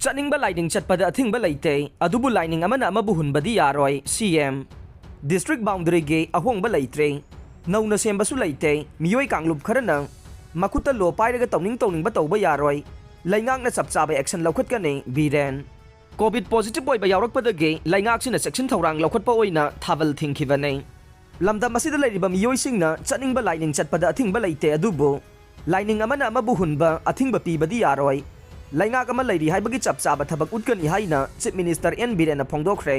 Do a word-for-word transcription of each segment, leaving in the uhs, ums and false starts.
ꯆꯠꯅꯤꯡꯕ ꯂꯥꯏꯅꯤꯡ ꯆꯠꯄꯗ ꯑꯊꯤꯡꯕ ꯂꯩꯇꯦ, ꯑꯗꯨꯕꯨ ꯂꯥꯏꯅꯤꯡ ꯑꯃꯅ ꯑꯃꯕꯨ ꯍꯨꯟꯕꯗꯤ ꯌꯥꯔꯣꯏ, ꯁꯤ ꯑꯦꯝ꯫ ꯗꯤꯁꯇ꯭ꯔꯤꯛ ꯕꯥꯎꯟꯗꯔꯤꯒꯤ ꯑꯍꯣꯡꯕ ꯂꯩꯇ꯭ꯔꯦ, ꯅꯧꯅ ꯁꯦꯝꯕꯁꯨ ꯂꯩꯇꯦ, ꯃꯤꯑꯣꯏ ꯀꯥꯡꯂꯨꯞ ꯈꯔꯅ ꯃꯈꯨꯠꯇ ꯂꯣ ꯄꯥꯏꯔꯒ ꯇꯧꯅꯤꯡ ꯇꯧꯅꯤꯡꯕ ꯇꯧꯕ ꯌꯥꯔꯣꯏ, ꯂꯩꯉꯥꯛꯅ ꯆꯞ ꯆꯥꯕ ꯑꯦꯛꯁꯟ ꯂꯧꯈꯠꯀꯅꯤ, ꯕꯤꯔꯦꯟ꯫ ꯀꯣꯚꯤꯗ ꯄꯣꯖꯤꯇꯤꯚ ꯑꯣꯏꯕ ꯌꯥꯎꯔꯛꯄꯗꯒꯤ ꯂꯩꯉꯥꯛꯁꯤꯅ ꯆꯦꯛꯁꯤꯟ ꯊꯧꯔꯥꯡ ꯂꯧꯈꯠꯄ ꯑꯣꯏꯅ ꯊꯥꯕꯜ ꯊꯤꯡꯈꯤꯕꯅꯤ꯫ ꯂꯝꯗꯝ ꯑꯁꯤꯗ ꯂꯩꯔꯤꯕ ꯃꯤꯑꯣꯏꯁꯤꯡꯅ ꯆꯠꯅꯤꯡꯕ ꯂꯥꯏꯅꯤꯡ ꯆꯠꯄꯗ ꯑꯊꯤꯡꯕ ꯂꯩꯇꯦ, ꯑꯗꯨꯕꯨ ꯂꯥꯏꯅꯤꯡ ꯑꯃꯅ ꯑꯃꯕꯨ ꯍꯨꯟꯕ, ꯑꯊꯤꯡꯕ ꯄꯤꯕꯗꯤ ꯌꯥꯔꯣꯏ꯫ ꯂꯩꯉꯥꯛ ꯑꯃ ꯂꯩꯔꯤ ꯍꯥꯏꯕꯒꯤ ꯆꯞ ꯆꯥꯕ ꯊꯕꯛ ꯎꯠꯀꯅꯤ ꯍꯥꯏꯅ ꯆꯤꯐ ꯃꯤꯅꯤꯁꯇꯔ ꯑꯦꯟ ꯕꯤꯔꯦꯟꯅ ꯐꯣꯡꯗꯣꯛꯈ꯭ꯔꯦ꯫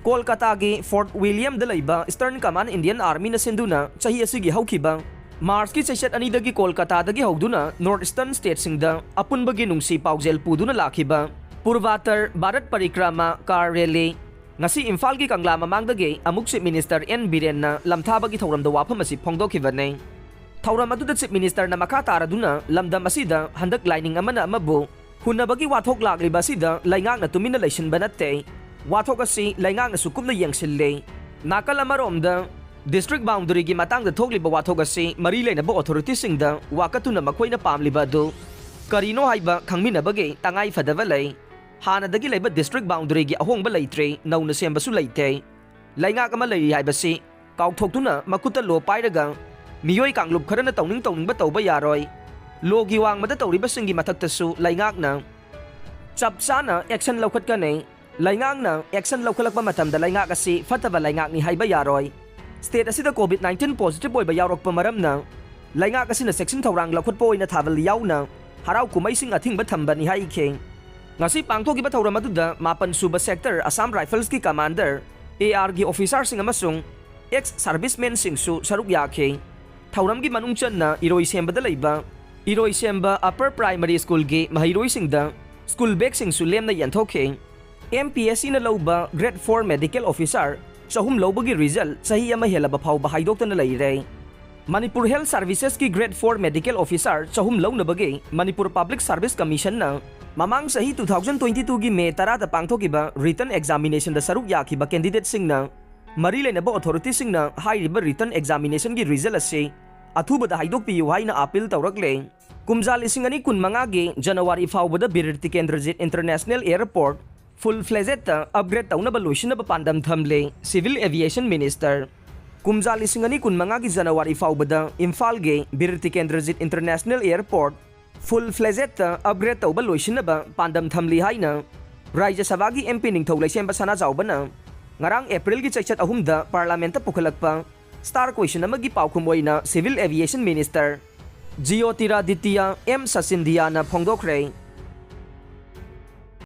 ꯀꯣꯜꯀꯥꯇꯥꯒꯤ ꯐꯣꯔꯠ ꯋꯤꯂꯤꯌꯝꯗ ꯂꯩꯕ ꯏꯁꯇꯔꯟ ꯀꯃꯥꯟ ꯏꯟꯗꯤꯌꯟ ꯑꯥꯔꯃꯤꯅ ꯁꯤꯟꯗꯨꯅ ꯆꯍꯤ ꯑꯁꯤꯒꯤ ꯍꯧꯈꯤꯕ ꯃꯥꯔꯆꯀꯤ ꯆꯩꯆꯠ ꯑꯅꯤꯗꯒꯤ ꯀꯣꯜꯀꯥꯇꯥꯗꯒꯤ ꯍꯧꯗꯨꯅ ꯅꯣꯔꯠ ꯏꯁꯇꯔꯟ ꯁ꯭ꯇꯦꯠꯁꯤꯡꯗ ꯑꯄꯨꯟꯕꯒꯤ ꯅꯨꯡꯁꯤ ꯄꯥꯎꯖꯦꯜ ꯄꯨꯗꯨꯅ ꯂꯥꯛꯈꯤꯕ ꯄꯨꯔꯚꯥꯇꯔ ꯚꯥꯔꯠ ꯄꯔꯤꯀ꯭ꯔꯥꯃꯥ ꯀꯥꯔ ꯔꯦꯂꯤ ꯉꯁꯤ ꯏꯝꯐꯥꯜꯒꯤ ꯀꯪꯂꯥ ꯃꯃꯥꯡꯗꯒꯤ ꯑꯃꯨꯛ ꯆꯤꯐ ꯃꯤꯅꯤꯁꯇꯔ ꯑꯦꯟ ꯕꯤꯔꯦꯟꯅ ꯂꯝꯊꯥꯕꯒꯤ ꯊꯧꯔꯝꯗ ꯋꯥꯐꯝ ꯑꯁꯤ ꯐꯣꯡꯗꯣꯛꯈꯤꯕꯅꯤ꯫ ꯊꯧꯔꯝ ꯑꯗꯨꯗ ꯆꯤꯐ ꯃꯤꯅꯤꯁꯇꯔꯅ ꯃꯈꯥ ꯇꯥꯔꯗꯨꯅ ꯂꯝꯗꯝ ꯑꯁꯤꯗ ꯍꯟꯗꯛ ꯂꯥꯏꯅꯤꯡ ꯑꯃꯅ ꯑꯃꯕꯨ ꯍꯨꯟꯅꯕꯒꯤ ꯋꯥꯊꯣꯛ ꯂꯥꯛꯂꯤꯕ ꯑꯁꯤꯗ ꯂꯩꯉꯥꯛꯅ ꯇꯨꯃꯤꯟꯅ ꯂꯩꯁꯤꯟꯕ ꯅꯠꯇꯦ꯫ ꯋꯥꯊꯣꯛ ꯑꯁꯤ ꯂꯩꯉꯥꯛꯅꯁꯨ ꯀꯨꯞꯅ ꯌꯦꯡꯁꯤꯜꯂꯤ꯫ ꯅꯥꯀꯜ ꯑꯃꯔꯣꯝꯗ ꯗꯤꯁꯇ꯭ꯔꯤꯛ ꯕꯥꯎꯟꯗꯔꯤꯒꯤ ꯃꯇꯥꯡꯗ ꯊꯣꯛꯂꯤꯕ ꯋꯥꯊꯣꯛ ꯑꯁꯤ ꯃꯔꯤ ꯂꯩꯅꯕ ꯑꯣꯊꯣꯔꯤꯇꯤꯁꯤꯡꯗ ꯋꯥꯀꯠꯇꯨꯅ ꯃꯈꯣꯏꯅ ꯄꯥꯝꯂꯤꯕ ꯑꯗꯨ ꯀꯔꯤꯅꯣ ꯍꯥꯏꯕ ꯈꯪꯃꯤꯟꯅꯕꯒꯤ ꯇꯉꯥꯏ ꯐꯗꯕ ꯂꯩ꯫ ꯍꯥꯟꯅꯗꯒꯤ ꯂꯩꯕ ꯗꯤꯁꯇ꯭ꯔꯤꯛ ꯕꯥꯎꯟꯗꯔꯤꯒꯤ ꯑꯍꯣꯡꯕ ꯂꯩꯇ꯭ꯔꯦ, ꯅꯧꯅ ꯁꯦꯝꯕꯁꯨ ꯂꯩꯇꯦ꯫ ꯂꯩꯉꯥꯛ ꯑꯃ ꯂꯩꯔꯤ ꯍꯥꯏꯕꯁꯤ ꯀꯥꯎꯊꯣꯛꯇꯨꯅ ꯃꯈꯨꯠꯇ ꯂꯣ ꯄꯥꯏꯔꯒ ꯃꯤꯑꯣꯏ ꯀꯥꯡꯂꯨꯞ ꯈꯔꯅ ꯇꯧꯅꯤꯡ ꯇꯧꯅꯤꯡꯕ ꯇꯧꯕ ꯌꯥꯔꯣꯏ꯫ ꯂꯣꯒꯤ ꯋꯥꯡꯃꯗ ꯇꯧꯔꯤꯕꯁꯤꯡꯒꯤ ꯃꯊꯛꯇꯁꯨ ꯂꯩꯉꯥꯛꯅ ꯆꯞ ꯆꯥꯅ ꯑꯦꯛꯁꯟ ꯂꯧꯈꯠꯀꯅꯤ꯫ ꯂꯩꯉꯥꯛꯅ ꯑꯦꯛꯁꯟ ꯂꯧꯈꯠꯂꯛꯄ ꯃꯇꯝꯗ ꯂꯩꯉꯥꯛ ꯑꯁꯤ ꯐꯠꯇꯕ ꯂꯩꯉꯥꯛꯅꯤ ꯍꯥꯏꯕ ꯌꯥꯔꯣꯏ꯫ ꯁ꯭ꯇꯦꯠ ꯑꯁꯤꯗ ꯀꯣꯚꯤꯗ ꯅꯥꯏꯟꯇꯤꯟ ꯄꯣꯖꯤꯇꯤꯚ ꯑꯣꯏꯕ ꯌꯥꯎꯔꯛꯄ ꯃꯔꯝꯅ ꯂꯩꯉꯥꯛ ꯑꯁꯤꯅ ꯆꯦꯛꯁꯤꯟ ꯊꯧꯔꯥꯡ ꯂꯧꯈꯠꯄ ꯑꯣꯏꯅ ꯊꯥꯕꯜ ꯌꯥꯎꯅ ꯍꯔꯥꯎ ꯀꯨꯝꯍꯩꯁꯤꯡ ꯑꯊꯤꯡꯕ ꯊꯝꯕꯅꯤ ꯍꯥꯏꯈꯤ꯫ ꯉꯁꯤ ꯄꯥꯡꯊꯣꯛꯈꯤꯕ ꯊꯧꯔꯝ ꯑꯗꯨꯗ ꯃꯥꯄꯟ ꯁꯨꯕ ꯁꯦꯛꯇꯔ ꯑꯁꯥꯝ ꯔꯥꯏꯐꯜꯁꯀꯤ ꯀꯃꯥꯟꯗꯔ, ꯑꯦ ꯑꯥꯔꯒꯤ ꯑꯣꯐꯤꯁꯥꯔꯁꯤꯡ ꯑꯃꯁꯨꯡ ꯑꯦꯛꯁ ꯁꯥꯔꯚꯤꯁꯃꯦꯟꯁꯤꯡꯁꯨ ꯁꯔꯨꯛ ꯌꯥꯈꯤ꯫ ꯊꯧꯔꯝꯒꯤ ꯃꯅꯨꯡ ꯆꯟꯅ ꯏꯔꯣꯏꯁꯦꯝꯕꯗ ꯂꯩꯕ ꯏꯔꯣꯏꯁꯦꯝꯕ ꯑꯞꯄꯔ ꯄ꯭ꯔꯥꯏꯃꯔꯤ ꯁ꯭ꯀꯨꯜꯒꯤ ꯃꯍꯩꯔꯣꯏꯁꯤꯡꯗ ꯁ꯭ꯀꯨꯜ ꯕꯦꯒꯁꯤꯡꯁꯨ ꯂꯦꯝꯅ ꯌꯦꯟꯊꯣꯛꯈꯤ꯫ ꯑꯦꯝ ꯄꯤ ꯑꯦꯁ ꯁꯤꯅ ꯂꯧꯕ ꯒ꯭ꯔꯦꯗ ꯐꯣꯔ ꯃꯦꯗꯤꯀꯦꯜ ꯑꯣꯐꯤꯁꯥꯔ ꯆꯍꯨꯝ ꯂꯧꯕꯒꯤ ꯔꯤꯖꯜ ꯆꯍꯤ ꯑꯃ ꯍꯦꯜꯂꯕ ꯐꯥꯎꯕ ꯍꯥꯏꯗꯣꯛꯇꯅ ꯂꯩꯔꯦ꯫ ꯃꯅꯤꯄꯨꯔ ꯍꯦꯜꯊ ꯁꯥꯔꯚꯤꯁꯦꯁꯀꯤ ꯒ꯭ꯔꯦꯗ ꯐꯣꯔ ꯃꯦꯗꯤꯀꯦꯜ ꯑꯣꯐꯤꯁꯥꯔ ꯆꯍꯨꯝ ꯂꯧꯅꯕꯒꯤ ꯃꯅꯤꯄꯨꯔ ꯄꯕ꯭ꯂꯤꯛ ꯁꯥꯔꯚꯤꯁ ꯀꯃꯤꯁꯟꯅ ꯃꯃꯥꯡ ꯆꯍꯤ ꯇꯨ ꯊꯥꯎꯖꯟ ꯇ꯭ꯋꯦꯟꯇꯤ ꯇꯨꯒꯤ ꯃꯦ ꯇꯔꯥꯗ ꯄꯥꯡꯊꯣꯛꯈꯤꯕ ꯔꯤꯇꯟ ꯑꯦꯛꯖꯥꯃꯤꯅꯦꯁꯟꯗ ꯁꯔꯨꯛ ꯌꯥꯈꯤꯕ ꯀꯦꯟꯗꯤꯗꯦꯠꯁꯤꯡꯅ ꯃꯔꯤ ꯂꯩꯅꯕ ꯑꯣꯊꯣꯔꯤꯇꯤꯁꯤꯡꯅ ꯍꯥꯏꯔꯤꯕ ꯔꯤꯇꯟ ꯑꯦꯛꯖꯥꯃꯤꯅꯦꯁꯟꯒꯤ ꯔꯤꯖꯜ ꯑꯁꯤ ꯑꯊꯨꯕꯗ ꯍꯥꯏꯗꯣꯛꯄꯤꯌꯨ ꯍꯥꯏꯅ ꯑꯥꯄꯤꯜ ꯇꯧꯔꯛꯂꯦ꯫ ꯀꯨꯝꯖꯥ ꯂꯤꯁꯤꯡ ꯑꯅꯤ ꯀꯨꯟꯃꯉꯥꯒꯤ ꯖꯅꯋꯥꯔꯤ ꯐꯥꯎꯕꯗ ꯕꯤꯔ ꯇꯤꯀꯦꯟꯗ꯭ꯔꯖꯤꯠ ꯏꯟꯇꯔꯅꯦꯁꯅꯦꯜ ꯑꯦꯌꯔꯄꯣꯔꯠ ꯐꯨꯜ ꯐ꯭ꯂꯦꯖꯦꯠꯇ ꯑꯞꯒ꯭ꯔꯦꯗ ꯇꯧꯅꯕ ꯂꯣꯏꯁꯤꯟꯅꯕ ꯄꯥꯟꯗꯝ ꯊꯝꯂꯦ ꯁꯤꯚꯤꯜ ꯑꯦꯚꯤꯌꯦꯁꯟ ꯃꯤꯅꯤꯁꯇꯔ꯫ ꯀꯨꯝꯖꯥ ꯂꯤꯁꯤꯡ ꯑꯅꯤ ꯀꯨꯟꯃꯉꯥꯒꯤ ꯖꯅꯋꯥꯔꯤ ꯐꯥꯎꯕꯗ ꯏꯝꯐꯥꯜꯒꯤ ꯕꯤꯔ ꯇꯤꯀꯦꯟꯗ꯭ꯔꯖꯤꯠ ꯏꯟꯇꯔꯅꯦꯁꯅꯦꯜ ꯑꯦꯌꯔꯄꯣꯔꯠ ꯐꯨꯜ ꯐ꯭ꯂꯦꯖꯦꯠꯇ ꯑꯞꯒ꯭ꯔꯦꯗ ꯇꯧꯕ ꯂꯣꯏꯁꯤꯟꯅꯕ ꯄꯥꯟꯗꯝ ꯊꯝꯂꯤ ꯍꯥꯏꯅ ꯔꯥꯖ꯭ꯌ ꯁꯚꯥꯒꯤ ꯑꯦꯝ ꯄꯤ ꯅꯤꯡꯊꯧ ꯂꯩꯁꯦꯝꯕ ꯁꯅꯥꯖꯥꯎꯕꯅ ꯉꯔꯥꯡ ꯑꯦꯄ꯭ꯔꯤꯜꯒꯤ ꯆꯩꯆꯠ ꯑꯍꯨꯝꯗ ꯄꯥꯔꯂꯥꯃꯦꯟꯠꯇ ꯄꯨꯈꯠꯂꯛꯄ ꯁ꯭ꯇꯥꯔ ꯀ꯭ꯋꯦꯁꯟ ꯑꯃꯒꯤ ꯄꯥꯎꯈꯨꯝ ꯑꯣꯏꯅ ꯁꯤꯚꯤꯜ ꯑꯦꯚꯤꯌꯦꯁꯟ ꯃꯤꯅꯤꯁꯇꯔ ꯖꯤꯌꯣꯇꯤꯔꯥꯗꯤꯇꯤꯌꯥ ꯑꯦꯝ ꯁꯆꯤꯟꯗꯤꯌꯥꯅ ꯐꯣꯡꯗꯣꯛꯈ꯭ꯔꯦ꯫